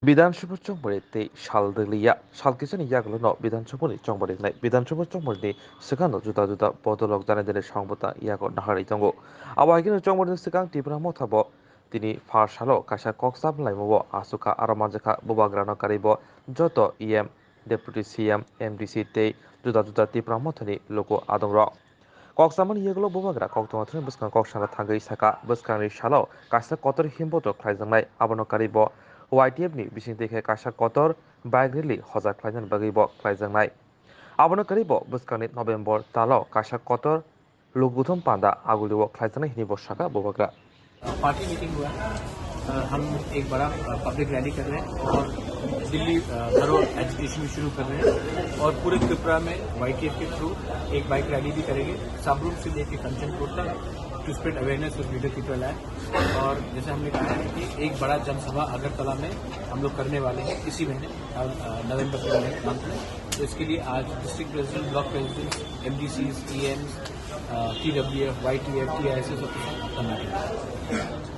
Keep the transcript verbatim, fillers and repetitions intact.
Bidhan Sabha chongmari tei sal dwliya. Sal kisani yagulo no Bidhan Sabha ni chongmari wngnai. Bidhan Sabha chongmari ni swkang no juda juda bodolok jani jani songwbwta yago naharwi tongo. Abo hai kheno chongmari ni swkang Tipra Motha bo tini phar salo kaisa kok chap laimao aswk kha, aro manjakha Bubagra no karwi bo joto E M, Deputy C M, M D C tei juda juda Tipra Motha ni luku adongrok. Kok samani yagulo Bubagra koktwma thani bwskang kok sana thangwi saka, bwskangni salo kaisa kotor himboto khlaijaknai, abono karwi bo Y T F ni bisingtwi khe kaisa kotor bike rally hojak khlainani bagwi bo khlaijaknai. Abono karwi bo bwskangni November talo kaisa kotor lukuthum panda agulio khlaijaknai hwnwi bo saka Bubagra. Party meeting हुआ है। अ, हम एक बड़ा, अ, public rally कर रहे हैं और दिल्ली, अ, भरो एजिटेशन भी शुरू कर रहे हैं और पूरे त्रिपुरा में वाईटीएफ के थ्रू एक बाइक रैली भी करेंगे, साबरूम से लेके कंचनपुर तक, to spread awareness of greater Tipra land. और जैसे हमने कहा है कि एक बड़ा जनसभा अगरतला में हम लोग करने वाले हैं इसी महीने, अ, अ, नवंबर के महीने, मंथ में। तो इसके लिए आज डिस्ट्रिक्ट प्रेसिडेंट, ब्लॉक प्रेसिडेंट, एमडीसीज, ईएम्स, टीडब्ल्यूएफ, वाईटीएफ, टीआईएसएस ऑफिसर करना है।